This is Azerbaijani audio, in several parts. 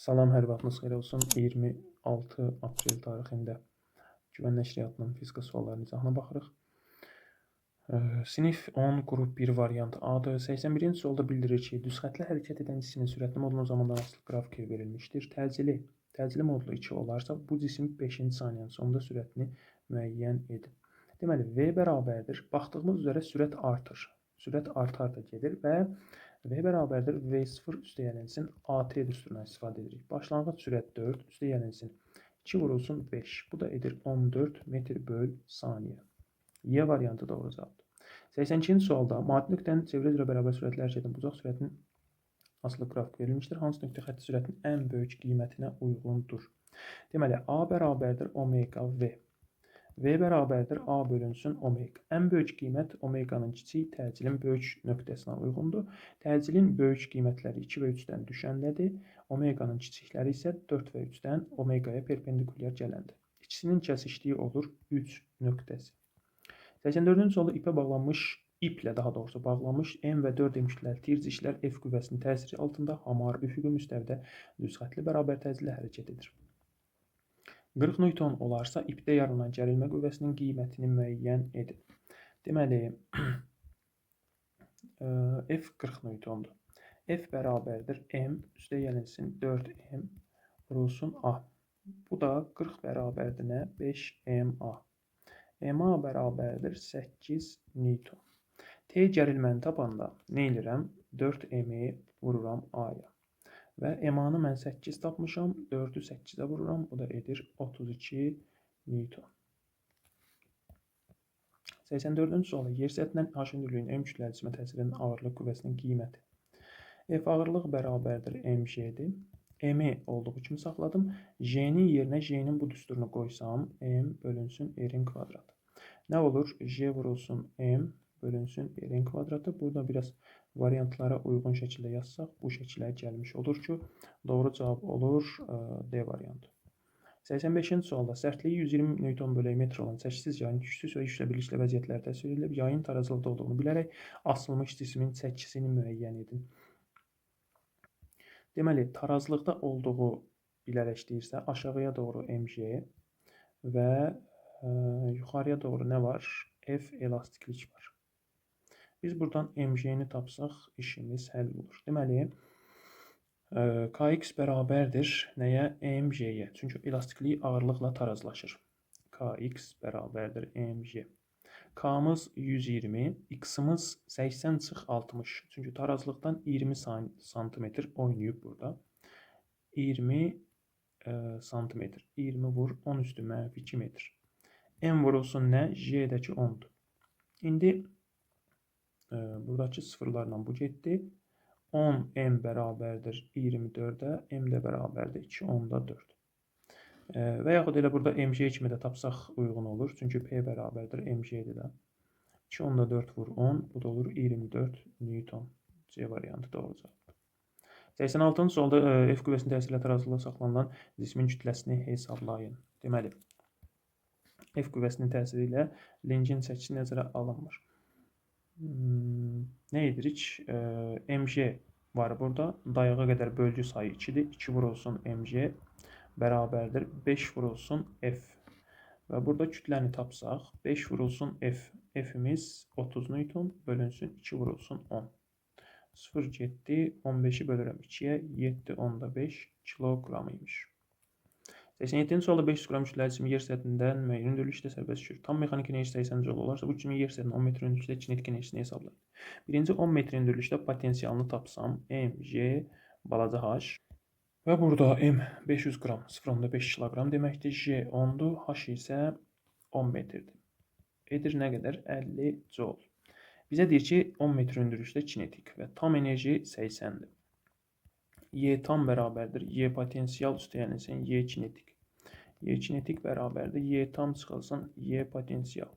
Salam, hər vaxtınız xeyir olsun. 26 aprel tarixində Güvən Nəşriyyatının fizika suallarının izahına baxırıq. Sinif 10, qrup 1 variant A-dır. 81-ci sualda bildirir ki, düz xətli hərəkət edən cismin sürətli modulun zamandan asılı qrafiki verilmişdir. Təcili modulu 2 olarsa, bu cisim 5-ci saniyənin sonunda sürətini müəyyən edin. Deməli, V bərabərdir. Baxdığımız üzrə sürət artır. Sürət artar da gedir və V bərabərdir V0 üstəyəlinsin AT düsturundan istifadə edirik. Başlanğıc sürət 4 üstəyəlinsin 2 vurulsun 5. Bu da edir 14 metr böl saniyə. Y variantı doğru cavabdır. 82-ci sualda maddi nöqtənin çevrə üzrə bərabər sürətli hərəkət edən bucaq sürətinin asılı qrafik verilmişdir. Hansı nöqtə xətti sürətin ən böyük qiymətinə uyğundur? Deməli, A bərabərdir omega V. V bərabərdir A bölünsün omega. Ən böyük qiymət omeqanın kiçik, təcilin böyük nöqtəsinə uyğundur. Təcilin böyük qiymətləri 2 və 3-dən düşəndədir. Omeqanın kiçikləri isə 4 və 3-dən omeqaya perpendikulyar gələndir. İkisinin kəsişdiyi olur 3 nöqtəsi. 84-cü sualda ipə bağlanmış, iplə daha doğrusu bağlanmış M və 4 M kütləli tir cisimlər F qüvvəsinin təsiri altında hamar üfüqi müstəvidə düz xətli bərabər təcillə hərəkət edir. 40 Newton olarsa, ipdə yaranan gərilmə qüvvəsinin qiymətini müəyyən edin. Deməli, F 40 Newtondur. F bərabərdir M üstəyəlinsin 4M vurulsun A. Bu da 40 bərabərdir nə? 5MA. MA bərabərdir 8 Newton. T gərilməni tapanda nə edirəm? 4M-i vururam A-ya. Və MA-nı mən 8 tapmışam. 4-ü 8-ə vururam. Bu da edir 32 Newton. 84-cü sualda yer səthindən H hündürlüyünün M kütləli cisimə təsir edən ağırlıq qüvvəsinin qiyməti. F ağırlıq bərabərdir mg-dir. M-i olduğu kimi saxladım. J-nin yerinə J-nin bu düsturunu qoysam, M bölünsün R-in kvadratı. Nə olur? J vurulsun M bölünsün R-in kvadratı. Burada biraz variantlara uyğun şəkildə yazsaq, bu şəkilə gəlmiş olur ki, doğru cavab olur D variantı. 85-ci sualda sərtliyi 120 Newton bölək metr olan çəkisiz yayın yüksüz və yüklə birlikdə vəziyyətlər təsvir edilib. Yayın tarazlıqda olduğunu bilərək asılmış cismin çəkisini müəyyən edin. Deməli, tarazlıqda olduğu bilərək deyirsə, aşağıya doğru mg və yuxarıya doğru nə var? F elastiklik var. Biz buradan mg-ni tapsaq, işimiz həll olur. Deməli, kx bərabərdir nəyə? Mg-yə. Çünki elastiklik ağırlıqla tarazlaşır. Kx bərabərdir mg. K-mız 120, x-imiz 80 çıx 60. Çünki tarazlıqdan 20 santimetr oynayıb burada. 20 santimetr. 20 vur 10 üstü mənfi 2 metr. M vurulsun nə? J-dəki 10-dur. İndi buradakı sıfırlarla bu getdi. 10 M bərabərdir 24-ə, M də bərabərdir 2,4. Və yaxud elə burada mg kimi də tapsaq uyğun olur. Çünki P bərabərdir mg-dir də. 2,4 vur 10, bu da olur 24 Newton. C variantı doğru cavabdır. 86-cı sualda F qüvvəsinin təsiri ilə tarazlıqda saxlanılan cismin kütləsini hesablayın. Deməli, F qüvvəsinin təsiri ilə lincin çəkisi nəzərə alınmır. Nə edirik? MG var burada. Dayağa qədər bölgü sayı 2-dir. 2 vurulsun MG bərabərdir 5 vurulsun F. Və burada kütləni tapsaq, 5 vurulsun F. F-imiz 30 Newton bölünsün 2 vurulsun 10. 0 getdi. 15-i bölürəm 2-yə. 7,5 kiloqram imiş. 87-ci sualda 500 qram kütləli cisim yer səthindən müəyyən hündürlükdə sərbəst düşür. Tam mexanik enerji 80 joule olarsa, bu cismin yer səthindən 10 metr hündürlükdə kinetik enerjisini hesablayın. Birinci 10 metr hündürlükdə potensialını tapsam, M, J, balaca H və burada M 500 qram, 0,5 kiloqram deməkdir. J 10-dur, H isə 10 metrdir. Edir nə qədər? 50 joule. Bizə deyir ki, 10 metr hündürlükdə kinetik və tam enerji 80-dir. Y tam bərabərdir. Y potensial üstəyəlinsin Y kinetik. Y kinetik bərabərdir. Y tam çıxılsın Y potensial.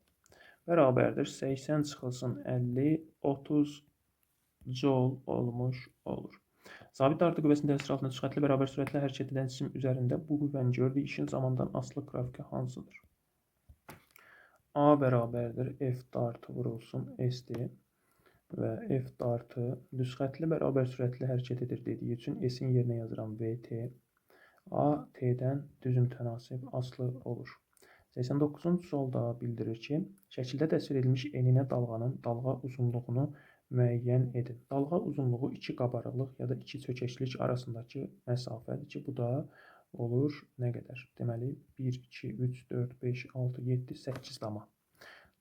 Bərabərdir. 80 çıxılsın 50, 30 joule olmuş olur. Sabit dartı qüvvəsinin təsiri altında düz xətli bərabər sürətlə hərəkət edən cisim üzərində bu qüvvənin gördüyü işin zamandan asılı qrafiki hansıdır? A bərabərdir. F dartı vurulsun S-dir. Və F dartı düz xətli bərabər sürətli hərəkət edir dediyi üçün S-in yerinə yazıram VT. A T-dən düz mütənasib asılı olur. 89-cu sual da bildirir ki, şəkildə təsvir edilmiş eninə dalğanın dalğa uzunluğunu müəyyən edin. Dalğa uzunluğu 2 qabarıqlıq ya da 2 çökəklik arasındakı məsafədir ki, bu da olur nə qədər? Deməli, 1, 2, 3, 4, 5, 6, 7, 8 dama.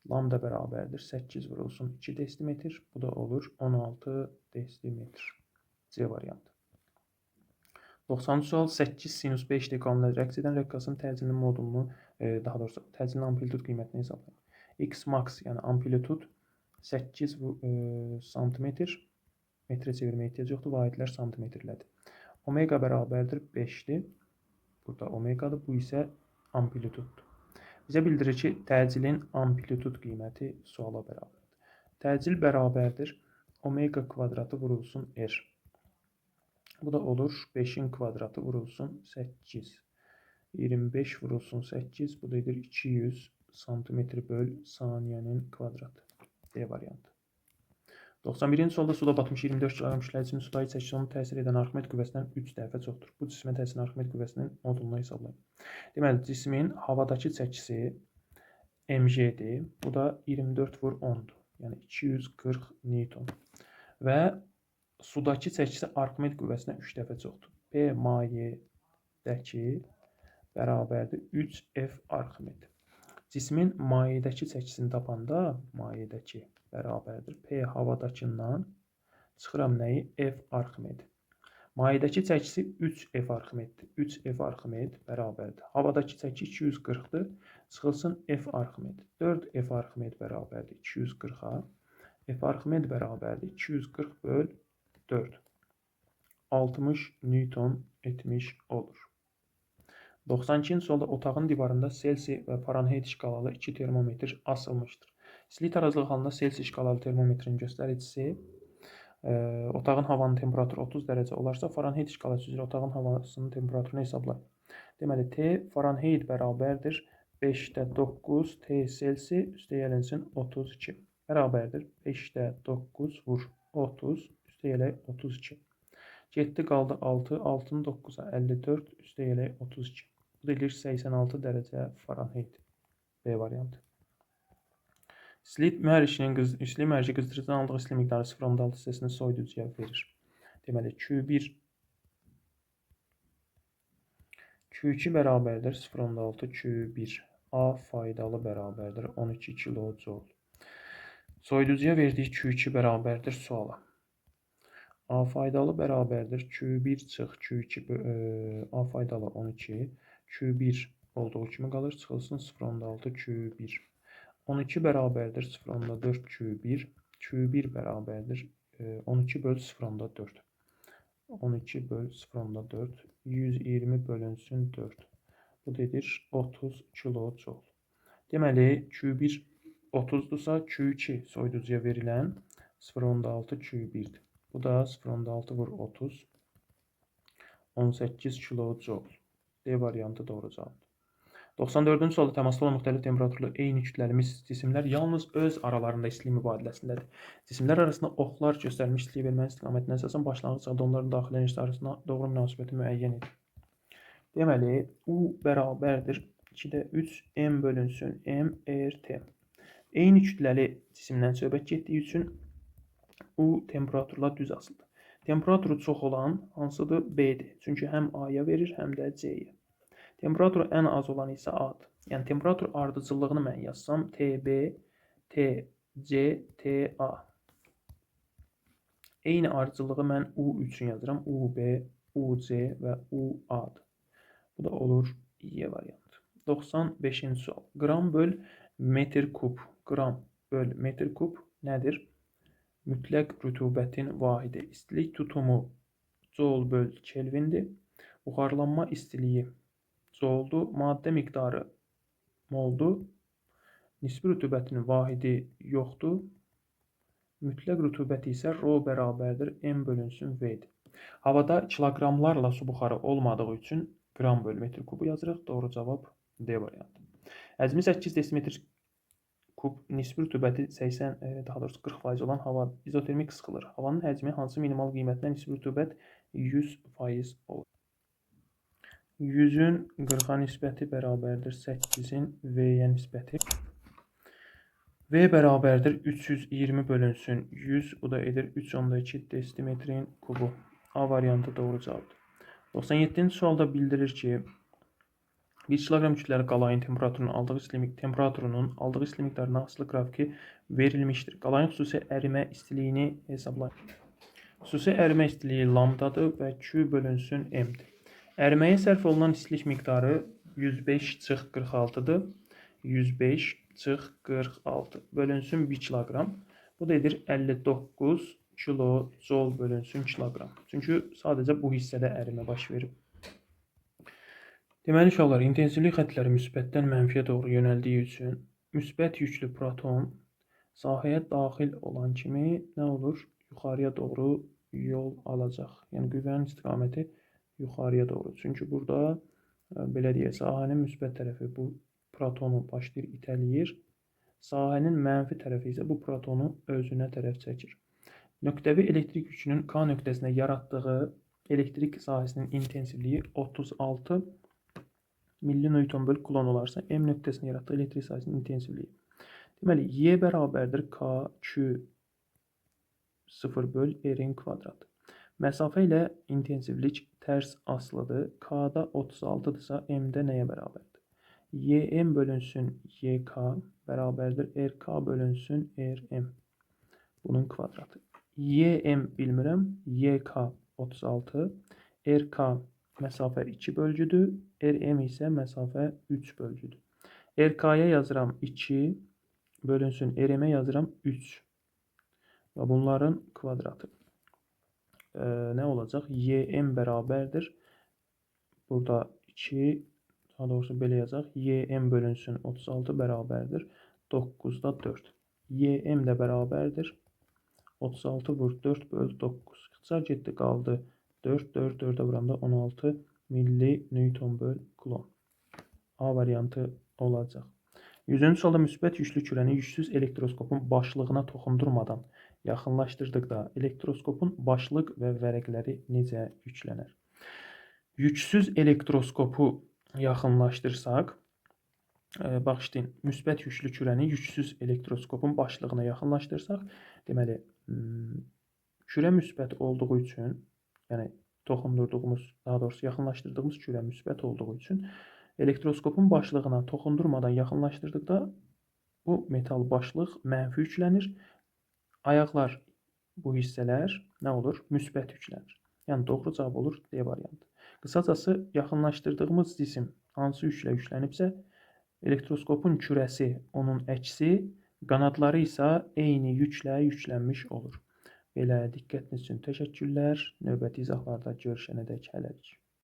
Lambda bərabərdir 8 vurulsun 2 desimetr. Bu da olur 16 desimetr. C variantı. 90-cı sual 8 sinus 5D qanununa rəqs edən rəqqasın təcilinin modulunu, daha doğrusu təcilinin amplitud qiymətini hesablayın. X max, yəni amplitud 8 santimetr, metrə çevirməyə ehtiyac yoxdur, vahidlər santimetrlədir. Omega bərabərdir 5-dir. Burada omegadır, bu isə amplituddur. Bizə bildirir ki, təcilin amplitud qiyməti suala bərabərdir. Təcil bərabərdir omega kvadratı vurulsun R. Bu da olur 5-in kvadratı vurulsun 8. 25 vurulsun 8, bu da edir 200 santimetr böl saniyənin kvadratı. D variantı. 91-ci sualda suda batmış 24 kg kütləli cismin sudakı çəkisi onun təsir edən Arximed qüvvəsindən 3 dəfə çoxdur. Bu cismə təsir Arximed qüvvəsinin modulunu hesablayın. Deməli, cismin havadakı çəkisi mg-dir. Bu da 24 vur 10-dur. Yəni 240 Newton. Və sudakı çəkisi Arximed qüvvəsindən 3 dəfə çoxdur. P mayedəki bərabərdir 3F Arximed. Cismin mayedəki çəkisini tapanda mayedəki bərabərdir P havadakından çıxıram nəyi? F Arximed. Mayedəki çəkisi 3F Arximeddir. 3F Arximed bərabərdir. Havadakı çəki 240-dır. Çıxılsın F Arximed. 4F Arximed bərabərdir 240-a. F Arximed bərabərdir 240 böl 4. 60 Newton etmiş olur. 92-ci sualda otağın divarında Selsi və Fahrenheit şkalalı 2 termometr asılmışdır. İstilik tarazlığı halında Selsi şkalalı termometrin göstəricisi otağın havanın temperaturu 30 dərəcə olarsa, Fahrenheit şkalası üzrə otağın havasının temperaturunu hesablayın. Deməli, T Fahrenheit bərabərdir 5-də 9 T Selsi üstə gəlinsin 32 bərabərdir 5-də 9 vur 30 üstə gələk 32. Getdi qaldı 6, 6-nı 9-a 54 üstə gələk 32. Bu da eləyir 86 dərəcə Fahrenheit. B variantı. İstilik mühərriki qızdırıcıdan aldığı istilik miqdarı 0,6 hissəsini soyuducuya verir. Deməli, Q1 Q2 bərabərdir 0,6 Q1. A faydalı bərabərdir 12 kilojoule. Soyuducuya verdiyi Q2 bərabərdir suala. A faydalı bərabərdir Q1 çıx Q2 A faydalı 12 Q1 olduğu kimi qalır. Çıxılsın 0,6 Q1. 12 bərabərdir 0,4 Q1. Q1 bərabərdir 12 böl 0,4. 12 böl 0,4. 120 bölünsün 4. Bu dedir 30 kilojoule. Deməli, Q1 30-dursa Q2 soyuducuya verilən 0,6 Q1-dir. Bu da 0,6 vur 30. 18 kilojoule. D variantı doğru cavabdır. 94-cü sualda təmasda olan müxtəlif temperaturlu eyni kütləli cisimlər yalnız öz aralarında istilik mübadiləsindədir. Cisimlər arasında oxlar göstərilmiş istilik vermənin istiqamətinə əsasən başlanğıc halda onların daxili enerjisi arasında doğru münasibəti müəyyən edir. Deməli, U bərabərdir 2-də 3 M bölünsün M R T. Eyni kütləli cisimdən söhbət getdiyi üçün U temperaturla düz asılıdır. Temperaturu çox olan hansıdır? B-dir. Çünki həm A-ya verir, həm də C-yə. Temperaturu ən az olan isə A-dır. Yəni temperatur ardıcıllığını mən yazsam TB, TC, TA. Eyni ardıcıllığı mən U üçün yazıram. UB, UC və UA-dır. Bu da olur Y variantı. 95-ci sual. Qram böl metr kub. Qram böl metr kub nədir? Mütləq rütubətin vahidi. İstilik tutumu joule böl Kelvindir. Buxarlanma istiliyi jouldur. Maddə miqdarı moldur. Nisbi rütubətin vahidi yoxdur. Mütləq rütubət isə rho bərabərdir M bölünsün V-dir. Havada kiloqramlarla su buxarı olmadığı üçün qram böl metr kubu yazırıq. Doğru cavab D variantı. Həcmi 8 desimetr kub, nisbi rütubəti 80, daha doğrusu 40% olan hava izotermik sıxılır. Havanın həcmi hansı minimal qiymətinə nisbi rütubət 100% olur? 100-ün 40-a nisbəti bərabərdir 8-in V-yə nisbəti. V bərabərdir 320 bölünsün 100. Bu da edir 3,2 desimetrin kubu. A variantı doğru cavabdır. 97-ci sualda bildirir ki, 1 kiloqram kütləli qalayın temperaturunun aldığı istilik miqdarına asılı qrafiki verilmişdir. Qalayın xüsusi ərimə istiliyini hesablayın. Xüsusi ərimə istiliyi lambdadır və Q bölünsün M-dir. Əriməyə sərf olunan istilik miqdarı 105 çıx 46-dır. 105 çıx 46 bölünsün 1 kiloqram. Bu da edir 59 kilojol bölünsün kiloqram. Çünki sadəcə bu hissədə ərimə baş verib. Deməli uşaqlar, intensivlik xəttləri müsbətdən mənfiyə doğru yönəldiyi üçün müsbət yüklü proton sahəyə daxil olan kimi nə olur? Yuxarıya doğru yol alacaq. Yəni qüvvənin istiqaməti yuxarıya doğru. Çünki burada belə deyək, sahənin müsbət tərəfi bu protonu başlayır itələyir. Sahənin mənfi tərəfi isə bu protonu özünə tərəf çəkir. Nöqtəvi elektrik yükünün K nöqtəsində yaratdığı elektrik sahəsinin intensivliyi 36 milli Newton böl kulon olarsa, M nöqtəsində yaratdığı elektrik sahəsinin intensivliyi. Deməli, Y bərabərdir K, Q 0 böl R-in kvadratı. Məsafə ilə intensivlik tərs asılıdır. K-da 36-dırsa, M-də nəyə bərabərdir? YM bölünsün YK bərabərdir RK bölünsün RM. Bunun kvadratı. YM bilmirəm. YK 36. RK məsafə 2 bölgüdür. RM isə məsafə 3 bölgüdür. RK-ya yazıram 2 bölünsün RM-ə yazıram 3. Və bunların kvadratı. Nə olacaq? YM bərabərdir. Burada 2, daha doğrusu belə yazaq. YM bölünsün 36 bərabərdir 9-da 4. YM də bərabərdir 36 vur 4 böl 9. İxtisar getdi, qaldı 4, 4, 4-ə vuranda 16 milli Newton böl kulon. A variantı olacaq. 100-cü sualda müsbət yüklü kürəni yüksüz elektroskopun başlığına toxundurmadan yaxınlaşdırdıqda elektroskopun başlıq və vərəqləri necə yüklənər? Yüksüz elektroskopu yaxınlaşdırsaq, bağışlayın, müsbət yüklü kürəni yüksüz elektroskopun başlığına yaxınlaşdırsaq, deməli, kürə müsbət olduğu üçün, yəni toxundurduğumuz, daha doğrusu yaxınlaşdırdığımız kürə müsbət olduğu üçün elektroskopun başlığına toxundurmadan yaxınlaşdırdıqda bu metal başlıq mənfi yüklənir. Ayaqlar, bu hissələr nə olur? Müsbət yüklənir. Yəni doğru cavab olur D variantı. Qısacası, yaxınlaşdırdığımız cisim hansı yüklə yüklənibsə, elektroskopun kürəsi onun əksi, qanadları isə eyni yüklə yüklənmiş olur. Belə, diqqətiniz üçün təşəkkürlər. Növbəti izahlarda görüşənədək hələlik.